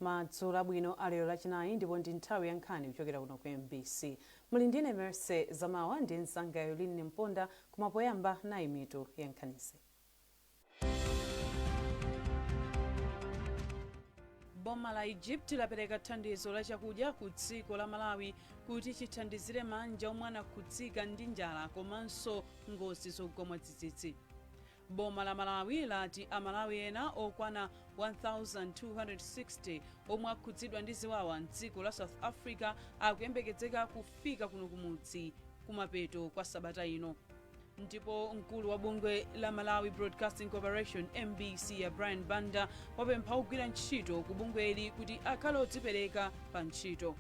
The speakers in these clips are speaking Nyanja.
Madzulo abwino alero Lachinayi, ndipo ndi nthawi ya nkhani kuchokera kuno ku MBC. Muli ndine Mercy Zamawa ndi mzanga Yoline Mponda. Koma poyamba, nayi mitu ya nkhanizi. Boma la Egypt lapereka thandizo la chakudya ku dziko la Malawi kuti chithandizire manja omwe anakhudzika ndi njala komanso ngozi zogwa mwadzidzidzi. Boma la Malawi lati Amalawi ena okwana 1260 omwe akhudzidwa ndi ziwawa mdziko la South Africa akuyembekezeka kufika kuno kumudzi kumapeto kwa sabata ino. Ndipo mkulu wa bungwe la Malawi Broadcasting Corporation, MBC, ya Brian Banda wapempha ogwira ntchito ku bungweli kuti akhale odzipereka pa ntchito.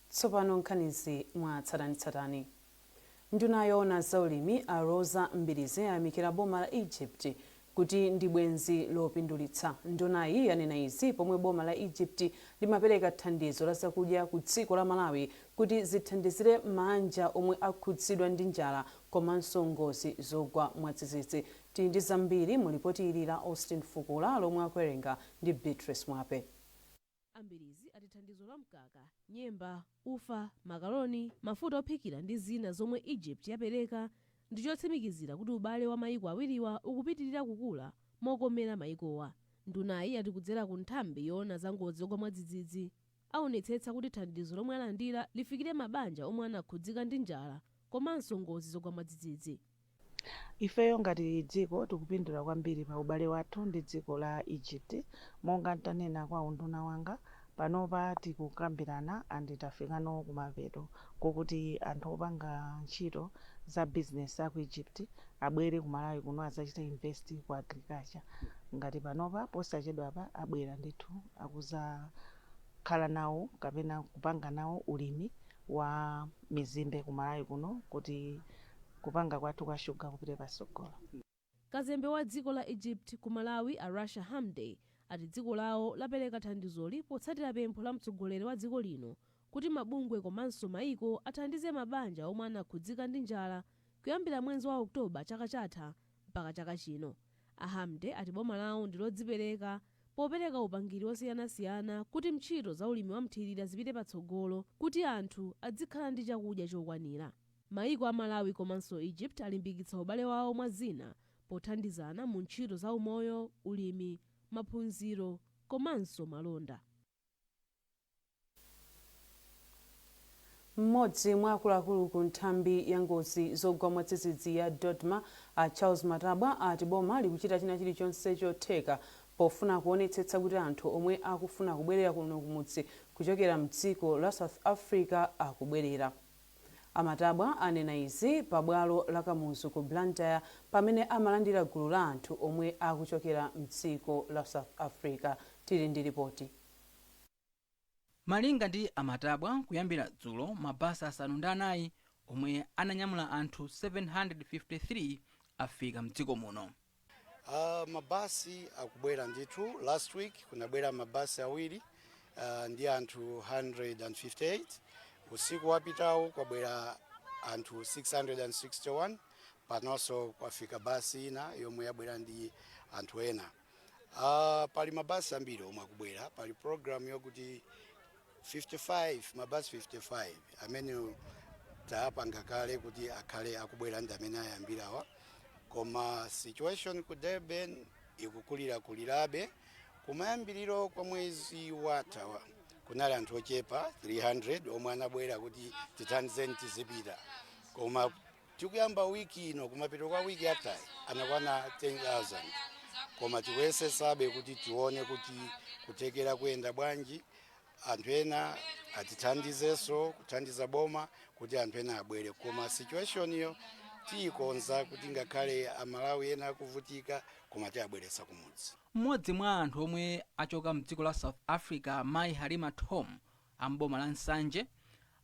Tsopano nkhanizi mwa tsatanetsatane. Nduna yoona za ulimi a Roza Mbilizi ayamikira boma la Egypt kuti ndi bwenzi lopindulitsa. Ndunayi yanena izi pomwe boma la Egypt limapereka thandizo la zakudya ku dziko la Malawi kuti zithandizire maanja omwe akhudzidwa ndi njala komanso ngozi zogwa mwadzidzidzi. Tili ndi zambiri mu lipoti ili la Austin Fukula lomwe akuwerenga ndi Beatrice Mwape. A Mbilizi ati thandizo la mkaka, nyemba, ufa, makaloni, mafuta ophikira ndi zina zomwe Egypt yapereka ndi chotsimikizira kuti ubale wa maiko awiriwa ukupitilira kukula mokomera maikowa. Ndunayi yati kudzera ku nthambi yoona za ngozi zogwa mwadzidzidzi, aonetsetsa kuti thandizo lomwe alandira lifikire mabanja omwe anakhudzika ndi njala komanso ngozi zogwa mwadzidzidzi. Ifeyo ngati dziko tikupindula kwambiri pa ubale wathu ndi dziko la Egypt. Monga ntanena kwa unduna wanga, panopa tikukambirana and tafikano kumapeto kokuti anthu opanga ntchito za business aku Egypt abwere ku Malawi kuno azachite invest ku agriculture. Ngati panopa, posachedwapa abwera ndithu akuzakhala nawo kapena kupanga nawo ulimi wa mizimbe ku Malawi kuno kuti kupanga kwathu kwa shuga kupite patsogolo. Kazembe wa dziko la Egypt ku Malawi a Rasha Hamdy ati dziko lawo lapereka thandizoli potsatira pempho la mtsogoleri wa dziko lino kuti mabungwe komanso maiko athandize mabanja omwe anakhudzika ndi njala kuyambira mwezi wa October chaka chatha mpaka chaka chino. A Hamdy ati boma lawo ndi lodzipereka popereka upangiri osiyanasiyana kuti ntchito za ulimi wa mthirira zipite patsogolo kuti anthu adzikhala ndi chakudya chokwanira. Maiko a Malawi komanso Egypt alimbikitsa ubale wawo mwa zina pothandizana mu ntchito za umoyo, ulimi, maphunziro komanso malonda. Mmodzi mwa akuluakulu ku nthambi ya ngozi zogwa mwadzidzidzi ya DoDMA, a Charles Matabwa, ati boma likuchita china chilichonse chotheka pofuna kuonetsetsa kuti anthu omwe akufuna kubwerera kuno kumudzi kuchokera mdziko la South Africa akubwerera. A Matabwa anena izi pa bwalo la Kamuzu ku Blantyre pamene amalandira gulu la anthu omwe akuchokera mdziko la South Africa. Tili ndi lipoti. Malinga ndi a Matabwa, kuyambira dzulo mabasi 4 omwe ananyamula anthu 753 afika mdziko muno. Mabasi akubwera ndithu. Last week kunabwera mabasi awiri ndi anthu 158. Usiku wapitawo kwabwera anthu 661. Panonso kwafika basi ina yomwe yabwera ndi anthu ena. Pali mabasi ambiri omwe akubwera. Pali program yokuti 55, mabasi 55 amene tapanga kale kuti akhale akubwera ndi amene ayambirawa. Koma situation ku Durban ikukulira kulirabe. Kumayambiriro kwa mwezi watha kunali anthu ochepa 300 omwe anabwera kuti tithandizeni tizipita, koma tikuyamba wiki ino, kumapeto kwa wiki yathayi, anakwana 10,000. Koma tikuyesesabe kuti tione kuti kutekera kuyenda bwanji, anthu ena atithandizenso kuthandiza boma kuti anthu ena abwere. Koma situation iyo tiyikonza kuti ngakhale Amalawi ena akuvutika, koma tiyabweretsa kumudzi. Mmodzi mwa anthu omwe achoka mdziko la South Africa, mayi Halima Tom amboma la Nsanje,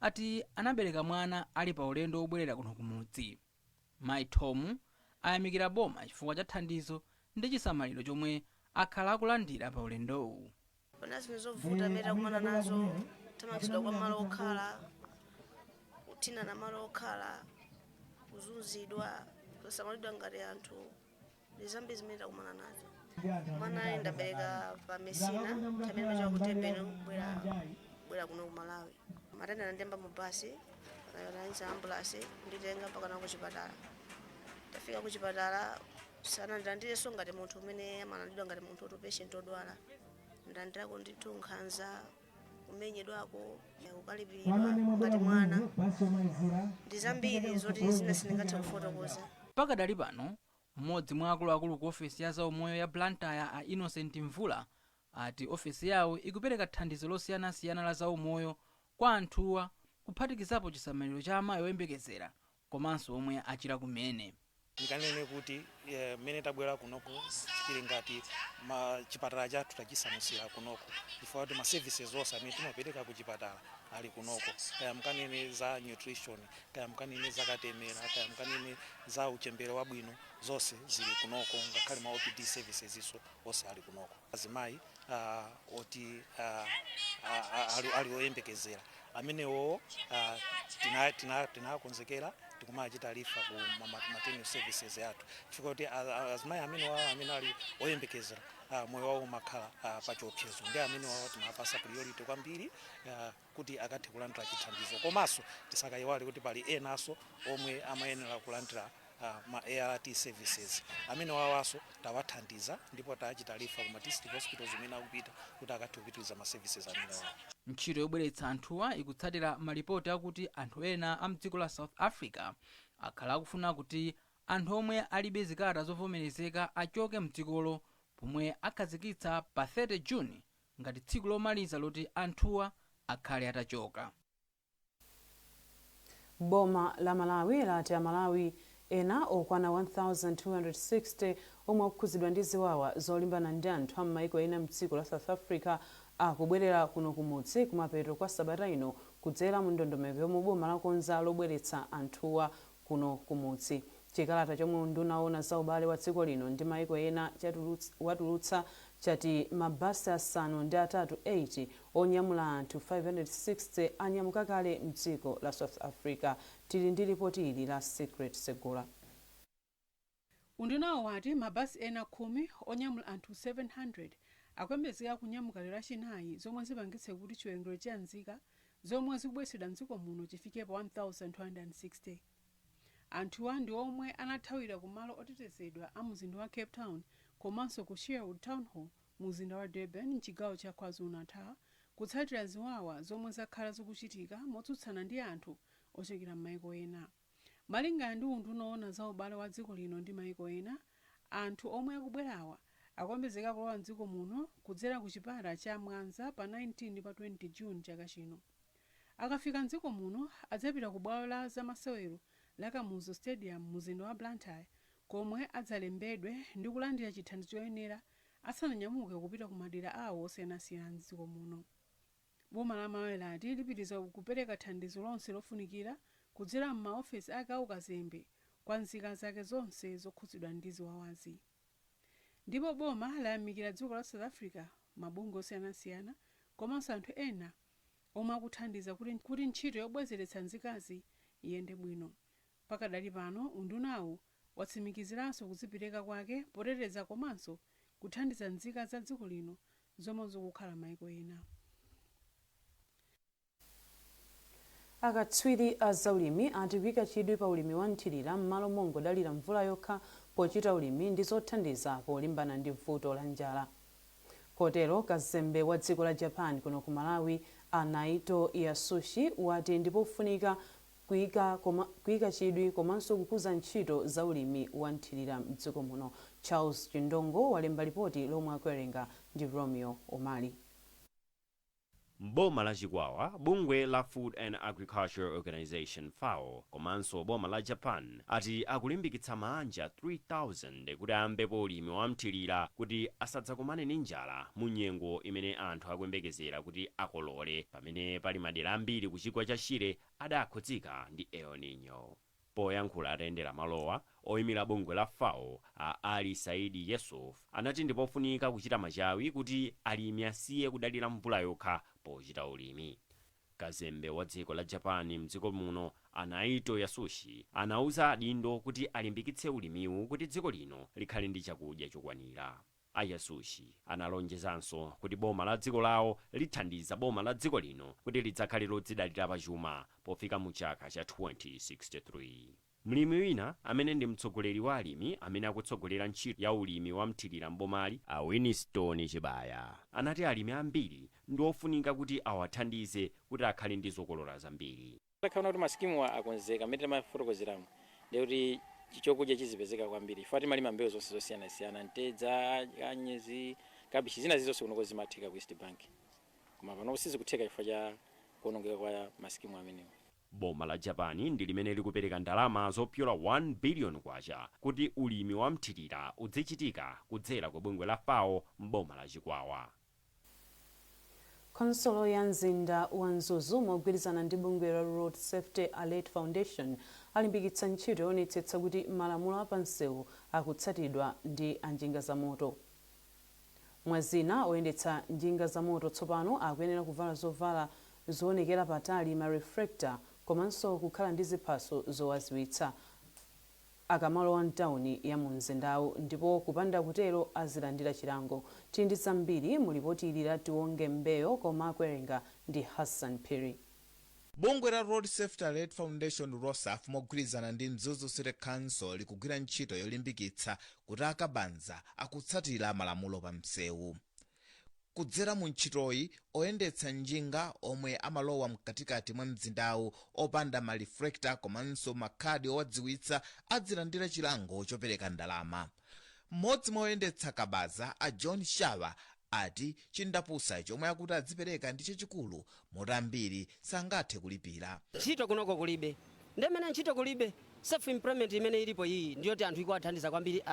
ati anabereka mwana ali pa ulendo wobwerera kuno kumudzi. Mayi Tom ayamikira boma chifukwa cha thandizo ndi chisamaliro chomwe akhala akulandira pa ulendowu. Pana zinthu zovuta amene takumana nazo: kuthamangitsidwa kwa malo okhala, kuthinana malo okhala, kuzunzidwa. Kusamalidwa ngati anthu, ndi zambiri zimene takumana nazo. Mwana ndabereka pa Mesina, tamene machoka ku Durban kubwera kuno ku Malawi. Matenda anandiyamba mu basi, anayitsa ambulance kunditenga mpaka na kuchipatala. Tafika kuchipatala, sanandilandirenso ngati munthu umene amalandidwa ngati munthu woti patient odwala. Ndalandirako ndithu nkhanza, kumenyedwako, kukalipiridwa ngati mwana, ndi zambiri zoti zina sindingathe kufotokoza. Pakadali pano, mmodzi mwa akuluakulu ku ofesi ya zaumoyo ya Blantyre, a Innocent Mvula, ati ofesi yawo ikupereka thandizo losiyanasiyana la zaumoyo kwa anthuwa, kuphatikizapo chisamaliro cha amayi oyembekezera komanso omwe achira kumene. Ndikanene kuti mmene tabwera kunoko, chili ngati chipatala chathu tachisamusira kunoko, chifukwa kuti ma services onse amene timapereka ku chipatala ali kunoko. Kaya mkanene za nutrition, kaya mkanene za katemera, kaya mkanene za uchembere wabwino, zonse zili kunoko. Ngakhale ma OPD services iso onse ali kunoko. Azimayi oti ali oyembekezera amenewo, tinakonzekera, tikumachita refer ku maternal services athu, chifukwa kuti azimayi amene wawo amene ali oyembekezera, moyo wawo umakhala pa chiopsezo, ndi amene wawo timapasa priority kwambiri kuti akathe kulandira chithandizo. Komanso tisakayiwale kuti pali enanso omwe amayenera kulandira ma ART services. Amene wawanso tawathandiza ndipo tachita refer ku ma district hospitals umene akupita kuti akathe kupitiriza ma services amene wawo. Ntchito yobweretsa anthuwa ikutsatira malipoti akuti anthu ena a mdziko la South Africa akhala akufuna kuti anthu omwe alibe zikalata zovomerezeka achoke mdzikolo, pomwe akhazikitsa pa 30 Juni ngati tsiku lomaliza loti anthuwa akhale atachoka. Boma la Malawi lati Amalawi ena okwana 1260 omwe akukhuzidwa ndi ziwawa zolimbana ndi anthu a m'maiko ena mdziko la South Africa akubwerera kuno kumudzi kumapeto kwa sabata ino, kudzera mu ndondomeko yomwe boma lakonza lobweretsa anthuwa kuno kumudzi. Chikalata chomwe nduna yoona za ubale wa dziko lino ndi maiko ena watulutsa chati mabasi 8 8 onyamula anthu 560 anyamuka kale mdziko la South Africa. Tili ndi ripoti ili la Secret Segula. Undunawo wati mabasi ena 10 onyamula anthu 700 akuyembekezeka kunyamuka lero Lachinayi, zomwe zipangitse kuti chiwerengero cha nzika zomwe zikubweretsedwa mdziko muno chifike pa 1260. Anthuwa ndi omwe anathawira ku malo otetezedwa a mzinda wa Cape Town komanso ku Sherwood Town Hall mu mzinda wa Durban mchigawo cha KwaZulu-Natal, kutsatira ziwawa zomwe zakhala zikuchitika motsutsana ndi anthu ochokera m'maiko ena. Malingana ndi unduna owona za ubale wa dziko lino ndi maiko ena, anthu omwe akubwerawa akuyembekezeka kulowa mdziko muno kudzera ku chipata cha Mwanza pa 19 ndi pa 20 June chaka chino. Akafika mdziko muno, adzapita ku bwalo la zamasewero la Kamuzu Stadium mu mzinda wa Blantyre, komwe adzalembedwe ndi kulandira chithandizo choyenera asananyamuke kupita ku madera awo osiyanasiyana mdziko muno. Boma la Malawi lati lipitiriza kupereka thandizo lonse lofunikira kudzera m'maofesi ake aukazembe kwa nzika zake zonse zokhudzidwa ndi ziwawazi. Ndipo boma layamikira dziko la South Africa, mabungwe osiyanasiyana komanso anthu ena omwe akuthandiza kuti ntchito yobwezeretsa nzikazi iyende bwino. Pakadali pano, undunawu watsimikiziranso kudzipereka kwake poteteza komanso kuthandiza nzika za dziko lino zomwe zikukhala maiko ena. Akatswiri a zaulimi ati kuyika chidwi pa ulimi wa nthirira m'malo mongodalira mvula yokha pochita ulimi ndi zothandiza polimbana ndi vuto la njala. Kotero kazembe wa dziko la Japan kuno ku Malawi, a Naito Yasushi, wati ndipofunika kuyika chidwi komanso kukuza ntchito za ulimi wa nthirira mdziko muno. Charles Chindongo walemba ripoti lomwe akuwerenga ndi Romeo Omali. Mboma la Chikwawa, bungwe la Food and Agriculture Organization, FAO, komanso boma la Japan ati akulimbikitsa maanja 3000 kuti ayambepo ulimi wamthirira kuti asadzakumane ndi njala mu nyengo imene anthu akuyembekezera kuti akolole, pamene pali madera ambiri ku chigwa cha Shire adakhudzika ndi El Nino. Poyankhula atayendera malowa, oyimira bungwe la FAO, a Ali Saidi Yusuf, anati ndipofunika kuchita machawi kuti alimi asiye kudalira mvula yokha pochita ulimi. Kazembe wa dziko la Japan mdziko muno, a Naito Yasushi, anauza adindo kuti alimbikitse ulimiwu kuti dziko lino likhale ndi chakudya chokwanira. A Yasushi analonjezanso kuti boma la dziko lawo lithandiza boma la dziko lino kuti lidzakhale lodzidalira pachuma pofika mu chaka cha 2063. Mlimi wina amene ndi mtsogoleri wa alimi amene akutsogolera ntchito ya ulimi wa mthirira mbomali, a Winston Chibaya, anati alimi ambiri ndi ofunika kuti awathandize kuti akhale ndi zokolola zambiri. Takhaona kuti masikimuwa akonzeka amene timafotokozeramo, ndikuti chokudya chizipezeka kwambiri chifukwa timalima mbewu zonse zosiyanasiyana: mtedza, anyezi, kabichi, zina zizonse kunoko zimatheka ku East Bank, koma pano sizikutheka chifukwa cha kuonongeka kwa masikimu amenewo. Boma la Japan ndi limene likupereka ndalama zopyola 1 billion kwacha kuti ulimi wa mthirira udzichitika kudzera ku bungwe la FAO m'boma la Chikwawa. Khonsolo ya mzinda wa Mzuzu mogwirizana ndi bungwe la Road Safety Alert Foundation alimbikitsa ntchito yoonetsetsa kuti malamulo apansewu akutsatidwa ndi anjinga za moto. Mwazina, oyendetsa njinga za moto tsopano akuyenera kuvala zovala zoonekera patali, ma reflector, komanso kukhala ndi ziphaso zowaziwitsa akamalowa mtawuni ya mu mzindawu, ndipo kupanda kutero azilandira chilango. Tili ndi zambiri mu lipoti ili la Tiwonge Mbeyo, koma akuwerenga ndi Hassan Phiri. Bungwe la Road Safety Alert Foundation, ROSAF, mogwirizana ndi Mzuzu City Council likugwira ntchito yolimbikitsa kuti akabanza akutsatira malamulo pa msewu. Kudzera mu ntchitoyi, oyendetsa njinga omwe amalowa mkatikati mwa mzindawu opanda ma reflector komanso makhadi owadziwitsa adzilandira chilango chopereka ndalama. Mmodzi mwa oyendetsa kabaza, a John Shawa, ati chindapusa chomwe akuti adzipereka ndi chachikulu moti ambiri sangathe kulipira. Ntchito kunoko kulibe, ndemene ntchito kulibe, self employment imene ilipo iyi ndiyoti anthu ikuwathandiza kwambiri,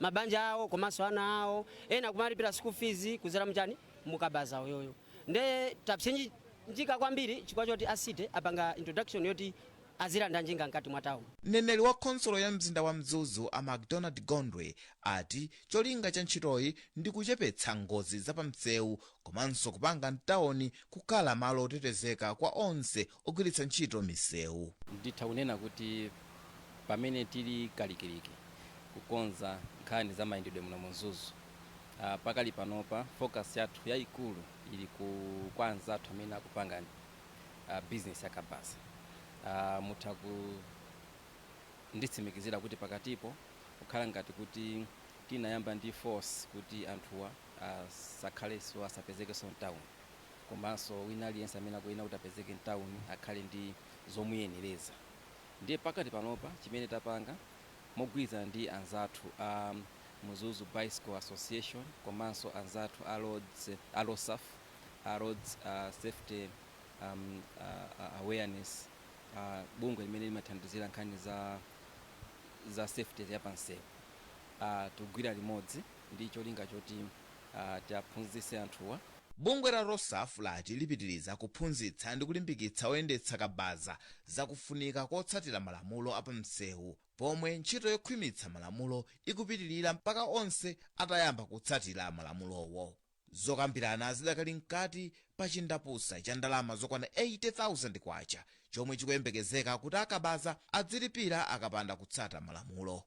mabanja awo komanso ana awo ena kumalipira school fees kuzera muchani, mukabaza uyoyo. Nde tapsinjika kwambiri chifukwa choti a city apanga introduction yoti azilanda njinga mkati mwa town. Mneneri wa khonsolo ya mzinda wa Mzuzu, a Macdonald Gondwe, ati cholinga cha ntchitoyi ndi kuchepetsa ngozi zapamsewu komanso kupanga mtawuni kukhala malo otetezeka kwa onse ogwiritsa ntchito misewu. Nditha kunena kuti pamene tili kalikiliki kukonza nkhani za mayendedwe muno mu Mzuzu, pakali panopa focus yathu yayikulu ili ku kwa anzathu amene akupanga business ya kabaza. Mutha kunditsimikizira kuti pakatipo kukhala ngati kuti tinayamba ndi force kuti anthuwa asakhalenso, asapezekenso mtown, komanso wina aliyense amene akuyenera kuti apezeke mtown akhale ndi zomuyenereza. Ndiye pakati panopa chimene tapanga mogwirizana ndi anzathu a Mzuzu Bicycle Association komanso anzathu a roads, a ROSAF, a Roads Safety Awareness, bungwe limene limathandizira nkhani za safety ya pansewu, tikugwira limodzi ndi cholinga choti tiaphunzitse anthuwa. Bungwe la ROSAF lati lipitiriza kuphunzitsa ndi kulimbikitsa oyendetsa kabaza zakufunika kotsatira malamulo apamsewu, pomwe ntchito yokhwimitsa malamulo ikupitirira mpaka onse atayamba kutsatira malamulowo. Zokambirana zidakali mkati pa chindapusa cha ndalama zokwana 80,000 kwacha chomwe chikuyembekezeka kuti akabaza adzilipira akapanda kutsata malamulo.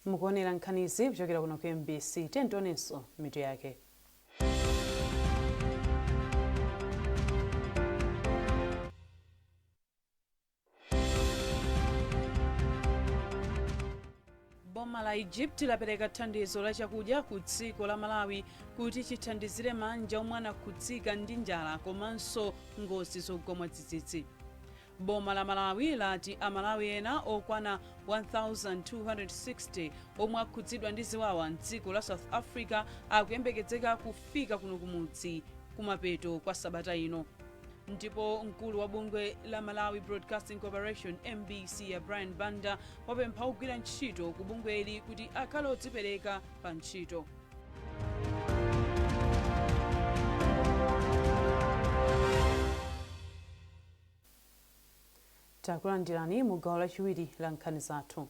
Mukuonera nkhanizi kuchokera kuno ku MBC. Tionenso mitu yake. Boma la Egypt lapereka thandizo la chakudya ku dziko la Malawi kuti chithandizire manja omwe anakhudzika ndi njala komanso ngozi zogwa mwadzidzidzi. Boma la Malawi lati Amalawi ena okwana 1260 omwe akhudzidwa ndi ziwawa mdziko la South Africa akuyembekezeka kufika kuno kumudzi kumapeto kwa sabata ino. Ndipo mkulu wa bungwe la Malawi Broadcasting Corporation, MBC, ya Brian Banda wapempha ogwira ntchito ku bungweli kuti akhale odzipereka pa ntchito. Takulandirani mu gawo lachiwiri la nkhani zathu.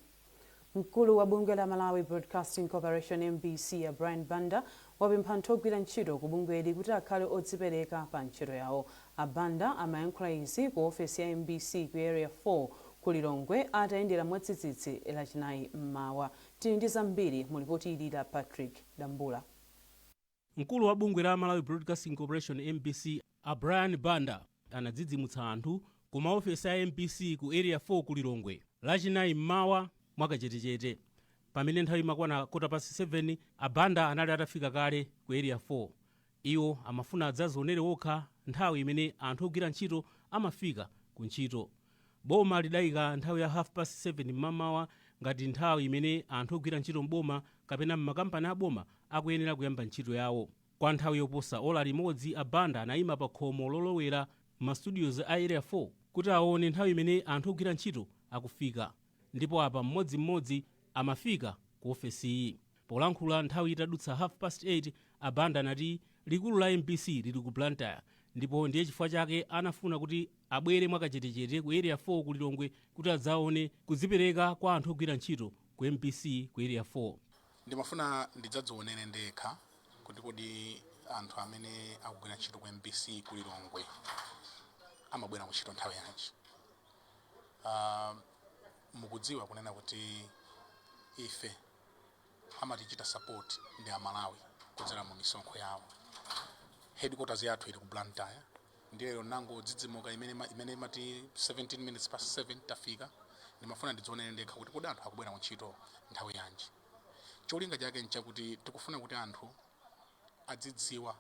Mkulu wa bungwe la Malawi Broadcasting Corporation, MBC, ya Brian Banda wapempha anthu ogwira ntchito ku bungweli kuti akhale odzipereka pa ntchito yawo. A Banda amayankhula izi ku ofesi ya MBC ku Area 4 ku Lilongwe atayendera mwadzidzidzi Lachinayi mmawa. Tili ndi zambiri mu lipoti ili la Patrick Dambula. Mkulu wa bungwe la Malawi Broadcasting Corporation, MBC, a Brian Banda anadzidzimutsa anthu ku maofesi a MBC ku Area 4 ku Lilongwe Lachinayi mmawa mwakachetechete. Pamene nthawi imakwana 7:15, a Banda anali atafika kale ku Area 4. Iwo amafuna adzazionere wokha nthawi imene anthu ogwira ntchito amafika ku ntchito. Boma lidayika nthawi ya 7:30 mmamawa ngati nthawi imene anthu ogwira ntchito mboma kapena mmakampani aboma akuyenera kuyamba ntchito yawo. Kwa nthawi yoposa ola limodzi, a Banda anayima pa khomo lolowera ma studios a Area 4 kuti aone nthawi imene anthu ogwira ntchito akufika, ndipo apa mmodzimmodzi amafika ku ofesiyi. Polankhula nthawi itadutsa 8:30, a Banda anati likulu la MBC lili ku Blantyre ndipo ndiye chifukwa chake anafuna kuti abwere mwakachetechete ku Area 4 ku Lilongwe kuti adzaone kudzipereka kwa anthu ogwira ntchito ku MBC ku Area 4. Ndimafuna ndidzadzionere ndekha kuti kodi anthu amene akugwira ntchito ku MBC ku Lilongwe amabwera kuntchito nthawi yanji. Mukudziwa kunena kuti ife amatichita support ndi Amalawi kudzera mu misonkho yawo. Headquarters yathu ili ku Blantyre. Ndiye lero nangodzidzimuka imene imati 17 minutes past 7 tafika. Ndimafuna ndidzionere ndekha kuti kodi anthu akubwera kuntchito nthawi yanji. Cholinga chake nchakuti tikufuna kuti anthu adzidziwa,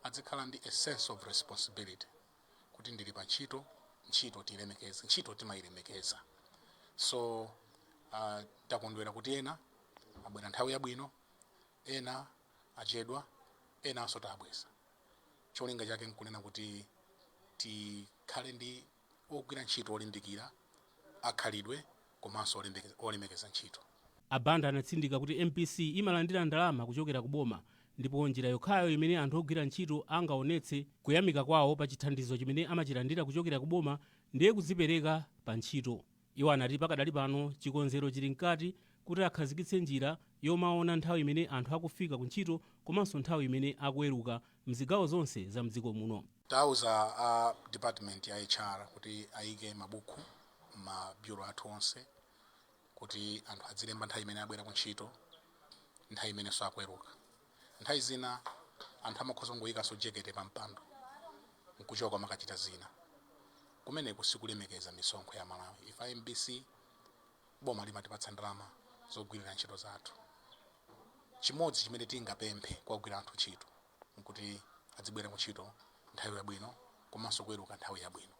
adzikhala ndi a sense of responsibility kuti ndili pa ntchito, ntchito tiyilemekeze, ntchito timayilemekeza. So takondwera kuti ena abwera nthawi yabwino, ena achedwa, enanso tabweza. Cholinga chake nkunena kuti tikhale ndi ogwira ntchito olimbikira, akhalidwe komanso olemekeza ntchito. A Banda anatsindika kuti MBC imalandira ndalama kuchokera ku boma ndipo njira yokhayo imene anthu ogwira ntchito angaonetse kuyamika kwawo pa chithandizo chimene amachilandira kuchokera ku boma ndiye kudzipereka pa ntchito. Iwo anati pakadali pano chikonzero chili mkati kuti akhazikitse njira yomaona nthawi imene anthu akufika ku ntchito komanso nthawi imene akuweruka mzigawo zonse za mdziko muno. Tauza a department ya HR kuti ayike mabuku ma bureau athu onse kuti anthu adzilemba nthawi imene abwera ku ntchito, nthawi imenenso akuweruka. Nthawi zina anthu amakhoza kungoyikanso jekete pa mpando nkuchoka makachita zina. Kumeneku sikulemekeza misonkho ya Malawi. Ife MBC, boma limatipatsa ndalama zogwirira ntchito zathu. Chimodzi chimene tingapemphe kwa ogwira anthu ntchito nkuti adzibwera ku ntchito nthawi yabwino komanso kuweruka nthawi yabwino.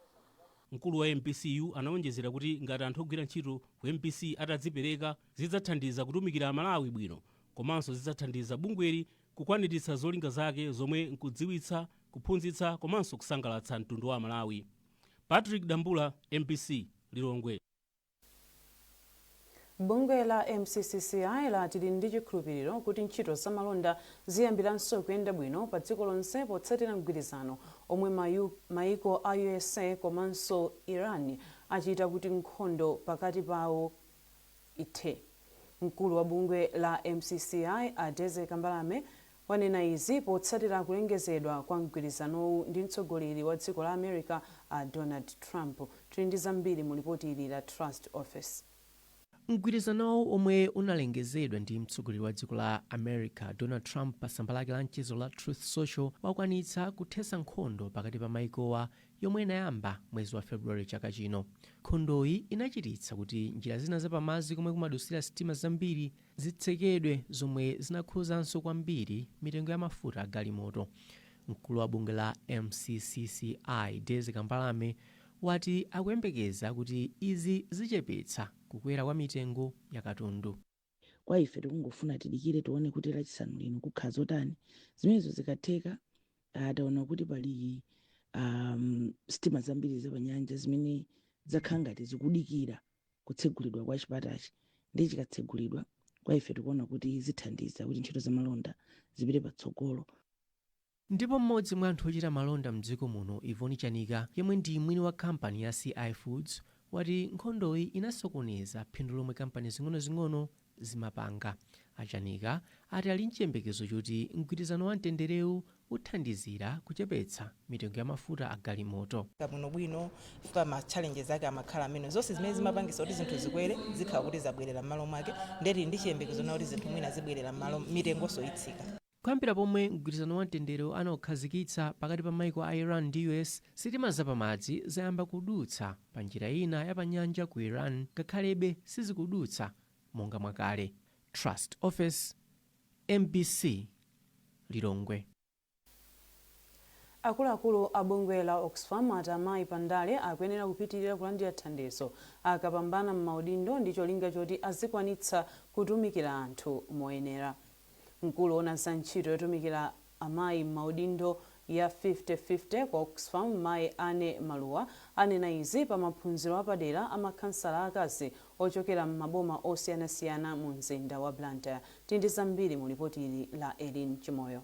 Mkulu wa MBCU anawonjezera kuti ngati anthu ogwira ntchito ku MBC atadzipereka, zidzathandiza kutumikira Amalawi bwino komanso zidzathandiza bungweli kukwaniritsa zolinga zake zomwe nkudziwitsa, kuphunzitsa komanso kusangalatsa mtundu wa Amalawi. Patrick Dambula, MBC, Lilongwe. Bungwe la MCCCI lati lili ndi chikhulupiriro kuti ntchito zamalonda ziyambiranso kuyenda bwino pa dziko lonse potsatira mgwirizano omwe maiko a USA komanso Iran achita kuti nkhondo pakati pawo ithe. Mkulu wa bungwe la MCCI, a Daisy Kambalame, wanena izi potsatira kulengezedwa kwa mgwirizanowu ndi mtsogoleri wa dziko la America, a Donald Trump. Tili ndi zambiri mu lipoti ili la Trust Office. Mgwirizanowu, omwe unalengezedwa ndi mtsogoleri wa dziko la America Donald Trump pa tsamba lake la mchezo la Truth Social, wakwanitsa kuthetsa nkhondo pakati pa maikowa yomwe inayamba mwezi wa February chaka chino. Nkhondoyi inachititsa kuti njira zina zapamadzi komwe kumadusira sitima zambiri zitsekedwe, zomwe zinakhuzanso kwambiri mitengo ya mafuta a galimoto. Mkulu wa bungwe la MCCCI, Daisy Kambalame, wati akuyembekeza kuti izi zichepetsa kukwera kwa mitengo ya katundu. Kwa ife tikungofuna tidikire tione kuti Lachisanu lino kukhala zotani. Zimenezo zikatheka, taona kuti pali sitima zambiri zapanyanja zimene zakhala ngati zikudikira kutsegulidwa kwa chipatachi, ndi chikatsegulidwa, kwa ife tikuona kuti zithandiza kuti ntchito zamalonda zipite patsogolo. Ndipo mmodzi mwa anthu ochita malonda mdziko muno, Ivoni Chanika, yemwe ndi mwini wa kampani ya CI Foods, Wati nkhondoyi inasokoneza phindu lomwe kampani zing'onozing'ono zimapanga. A Chanika ati ali mchiyembekezo choti mgwirizano wa mtenderewu uthandizira kuchepetsa mitengo ya mafuta a galimoto. Bwinobwino, chifukwa ma challenges ake amakhala amene zonse zimene zimapangisa kuti zinthu zikwere zikhala kuti zabwerera m'malo mwake. Ndeti ndi chiyembekezo na kuti zinthu mwina zibwerera m'malo, mitengonso itsika. Kuyambira pomwe mgwirizano wa mtendere anaukhazikitsa pakati pa maiko a Iran ndi US, sitima zapamadzi zayamba kudutsa pa njira ina ya panyanja ku Iran, ngakhalebe sizikudutsa monga mwakale. Trust Office, MBC, Lilongwe. Akuluakulu a bungwe la Oxfam ati amayi pandale akuyenera kupitirira kulandira thandizo akapambana m'maudindo ndi cholinga choti azikwanitsa kutumikira anthu moyenera. Mkulu woona za ntchito yotumikira amayi m'maudindo ya 50-50 kwa Oxfam, mayi Ane Maluwa, anena izi pa maphunziro apadera a makhansala akazi ochokera m'maboma osiyanasiyana mu mzinda wa Blantyre. Tindi zambiri mu lipoti ili la Elin Chimoyo.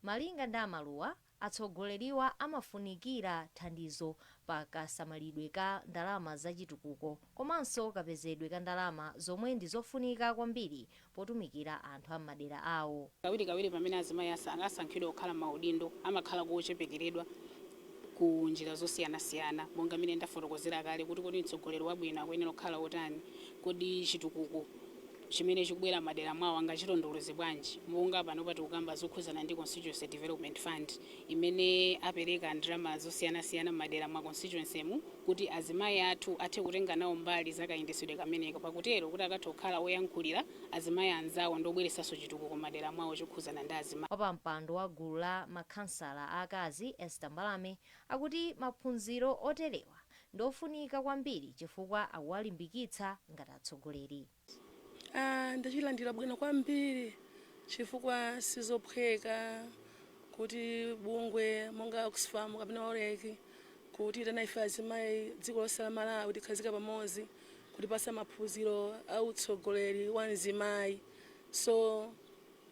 Malinga ndi Amaluwa, atsogoleriwa amafunikira thandizo pa kasamalidwe ka ndalama zachitukuko komanso kapezedwe ka ndalama, zomwe ndi zofunika kwambiri potumikira anthu a m'madera awo. Kawirikawiri pamene azimayi asankhidwa kukhala maudindo, amakhala kochepekeredwa ku njira zosiyanasiyana, monga mmene ndafotokozera kale kuti kodi mtsogoleri wabwino akuyenera kukhala otani, kodi chitukuko chimene chikubwera madera mwawo angachilondoloze bwanji? Monga pano patikukamba zokhuzana ndi Constituency Development Fund, imene apereka ndalama zosiyanasiyana m'madera mwa constituency mu kuti azimayi athu athe kutenga nawo mbali zakayendetsedwe kameneko, pakutero kuti akathe kukhala oyankhulira azimayi anzawo ndi obweretsanso chitukuko madera mwawo chokhuzana ndi azimayi. Wapampando wa gulu la makhansala aakazi, Esther Mbalame, akuti maphunziro oterewa ndi ofunika kwambiri chifukwa akuwalimbikitsa ngati atsogoleri. Ndachilandira bwino kwambiri chifukwa sizophweka kuti bungwe monga Oxfam kapena OLEC kuti itana ife azimayi dziko lonse la Malawi tikhazika pamodzi kutipasa maphunziro a utsogoleri wa mzimayi. So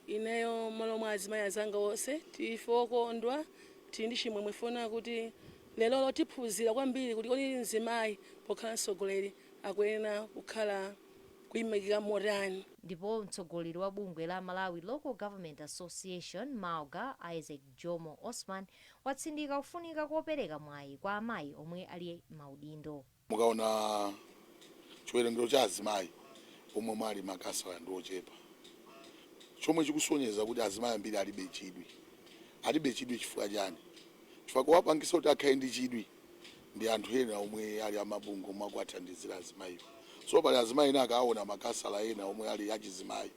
ineyo malo mwa azimayi azanga onse, tife okondwa, tili ndi chimwemwe funa kuti lero tiphunzira kwambiri kuti kodi mzimayi pokhala mtsogoleri akuyenera kukhala kuyimikira motani. Ndipo mtsogoleri wa bungwe la Malawi Local Government Association, MALGA, Isaac Jomo Osman, watsindika kufunika kopereka mwayi kwa amayi omwe ali maudindo. Mukaona chiwerengero cha azimayi omwe mwali makhansala ndi ochepa, chomwe chikusonyeza kuti azimayi ambiri alibe chidwi. Alibe chidwi chifukwa chani? Chifukwa kuwapangisa kuti akhale ndi chidwi ndi anthu ena omwe ali amabungwe omwe akuwathandizira azimayiwo. So pali azimayi ena akaona makhansala ena omwe ali achizimayi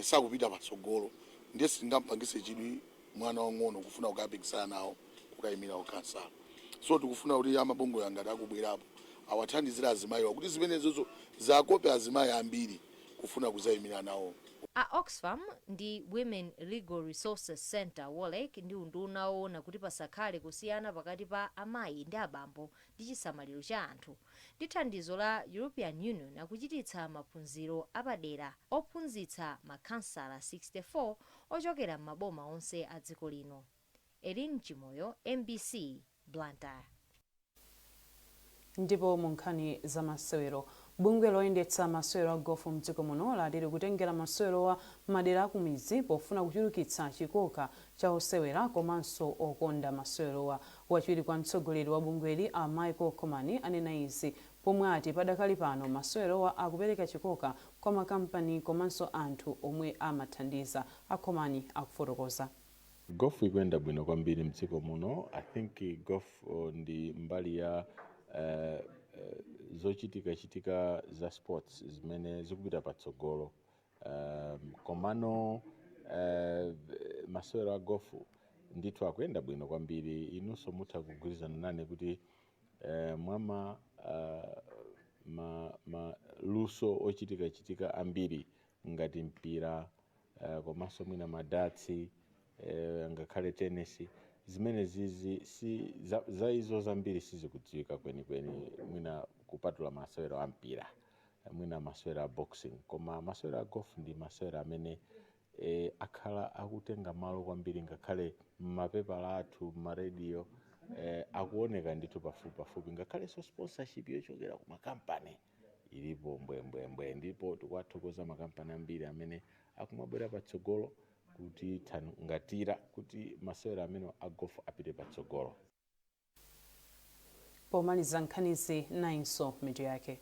sakupita patsogolo, ndiye sitingampangise chidwi mwana wang'ono kufuna kukapikisana nawo kukayimira ukhansala. So tikufuna kuti amabungwe angati akubwerapo awathandizira azimayiwa kuti zimenezozo zakope azimayi ambiri kufuna kuzayimira nawo. A Oxfam ndi Women Legal Resources Center, WOLREC, ndi unduna woona kuti pasakhale kusiyana pakati pa amayi ndi abambo ndi chisamaliro cha anthu, ndi thandizo la European Union, akuchititsa maphunziro apadera ophunzitsa makhansala 64 ochokera m'maboma onse a dziko lino. Elin Chimoyo, MBC, Blantyre. Ndipo mu nkhani za masewero, bungwe loyendetsa masewero a gofu mdziko muno lati likutengera masewerowa madera akumidzi pofuna kuchulukitsa chikoka cha osewera komanso okonda masewerowa. Wachiwiri kwa mtsogoleri wa bungweli, a Michael Komani, anena izi pomwe ati padakali pano masewerowa akupereka chikoka kwa makampani komanso anthu omwe amathandiza. A Komani akufotokoza. Golf ikuyenda bwino kwambiri mdziko muno. I think golf ndi mbali ya zochitika-chitika za sports zimene zikupita patsogolo. Komano masewero a golf ndithu akuyenda bwino kwambiri. Inunso mutha kugwirizana nane kuti mwama ma luso ochitika-chitika ambiri ngati mpira, komanso mwina madatsi, ngakhale tenisi, zimene zizi si za izo zambiri sizikudziwika kwenikweni, mwina kupatula masewero a mpira, mwina masewero a boxing. Koma masewero a golf ndi masewero amene akhala akutenga malo kwambiri, ngakhale mmapepala athu, mmarediyo. Akuoneka ndithu pafupi pafupi, ngakhalenso sponsorship yochokera ku makampani ilipo mbwembwembwe, ndipo tikuwathokoza makampani ambiri amene akumabwera patsogolo kuti thangatira kuti masewera amene a golf apite patsogolo. Pomaliza nkhanizi, nayinso mitu yake.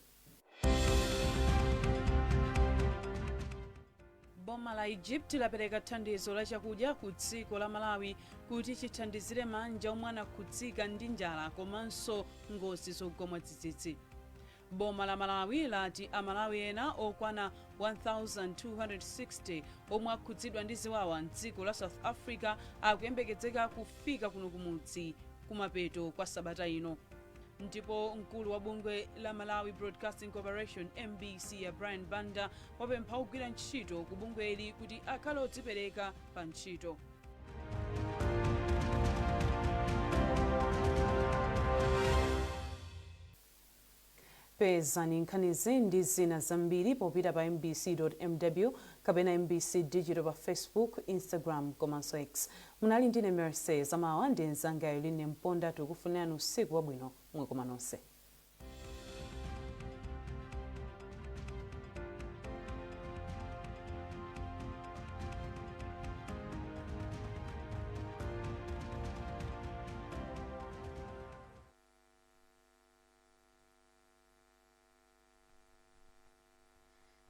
Boma la Egypt lapereka thandizo la chakudya ku dziko la Malawi kuti chithandizire manja omwe anakhudzika ndi njala komanso ngozi zogwa mwadzidzidzi. Boma la Malawi lati Amalawi ena okwana 1260 omwe akhudzidwa ndi ziwawa mdziko la South Africa akuyembekezeka kufika kuno kumudzi kumapeto kwa sabata ino. Ndipo mkulu wa bungwe la Malawi Broadcasting Corporation, MBC, ya Brian Banda wapempha ogwira ntchito ku bungweli kuti akhale odzipereka pa ntchito. Pezani nkhanizi ndi zina zambiri popita pa mbc.mw kapena MBC Digital pa Facebook, Instagram komanso X. Munali ndine Mercy Zamawa ndi mnzanga Yoline Mponda. Tikufunirani usiku wabwino, mwakoma nonse.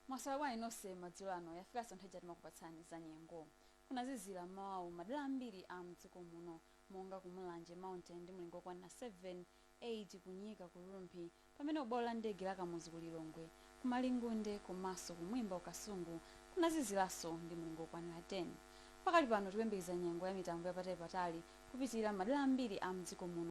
Mwaswera bwanji nonse madzulo ano? Yafikanso nthawi timakupatsani za nyengo. Kunazizira mmawawu madera ambiri a mdziko muno, monga ku Mulanje Mountain ndi mlingo okwanira 7, 8, kunyika ku Rumphi, pamene kubwalo la ndege la Kamuzu ku Lilongwe, ku Malingunde komanso kumwimba ku Kasungu kunaziziranso ndi mlingo okwanira 10. Pakali pano tikuyembekeza nyengo ya mitambo yapatali kupitirira madera ambiri a mdziko muno.